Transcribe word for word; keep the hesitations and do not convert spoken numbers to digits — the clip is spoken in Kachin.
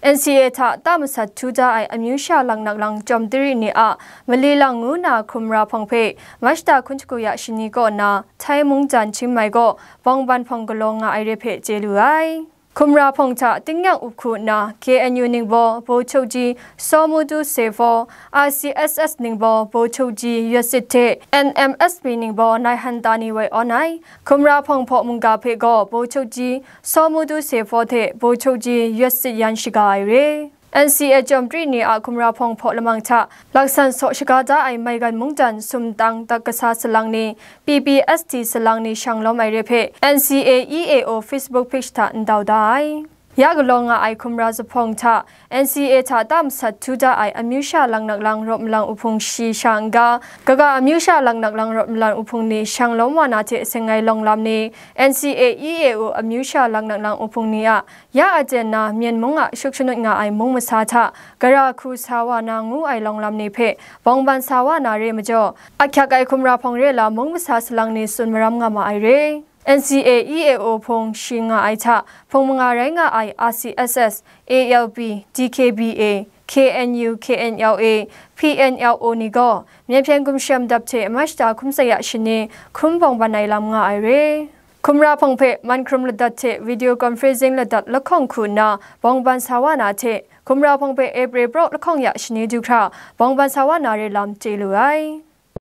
N C A hta ta masat htu da ai amyu sha laknak lang chyawm tiri ni a mali lang ngu na hkrum ra hpawng hpe Mashta hkun shagu ya shani kaw na Thai mungdan Chiang Mai gaw bawngban hpawng galaw nga ai re hpe chye lu ai. Hkrum ra hpawng hta tingnyang up hku nna K N U ningbaw Bawchukji Sawmudu Sefaw, R C S S ningbaw Bawchukji Yawsit hte N M S B ningbaw nai han ta ni woi awn ai. Hkrum ra hpawng hpaw mungga hpe gaw Bawchukji Sawmudu Sefaw hte Bawchukji Yawsit yan shaga ai re. N C A chyawm tiri ni a hkrum ra hpawng hpaw lamang hta laksan saw shaga da ai maigan mungdan sumtang tak kasa salang ni, P P S T salang ni shang lawm ai re hpe N C A E A O Facebook page hta ndau da ai. Ya galaw nga ai hkrum ra zuphpawng hta N C A hta ta masat htu da ai amyu sha laknak lang rawt malang uhpung shi sha n-ga, kaga amyu sha laknak lang rawt malang uhpung ni shang lawm wa na hte seng ai lawng lam ni, N C A E A O amyu sha laknak lang uhpung ni a ya aten na Myen mung a shuk shanut nga ai mung masa hta gara hku sa wa na ngu ai lawng lam ni hpe bawngban sa wa na re majaw, ahkyak ai hkrum ra hpawng re lam mung masa salang ni tsun maram nga ma ai re. N C A E A O hpung shi nga ai hta hpung manga rai nga ai R C S S, A L P, D K B A, K N U, K N L A, P N L O ni gaw Myen hpyen gumshem dap hte Mashta hkrum tsaya shani hkrum bawngban ai lam nga ai re. Hkrum ra hpawng hpe man hkrum ladat hte video conferencing ladat lahkawng hku nna bawngban sa wa na hte, hkrum ra hpawng hpe April praw lahkawng ya shani du hkra bawngban sa wa na re lam chye lu ai.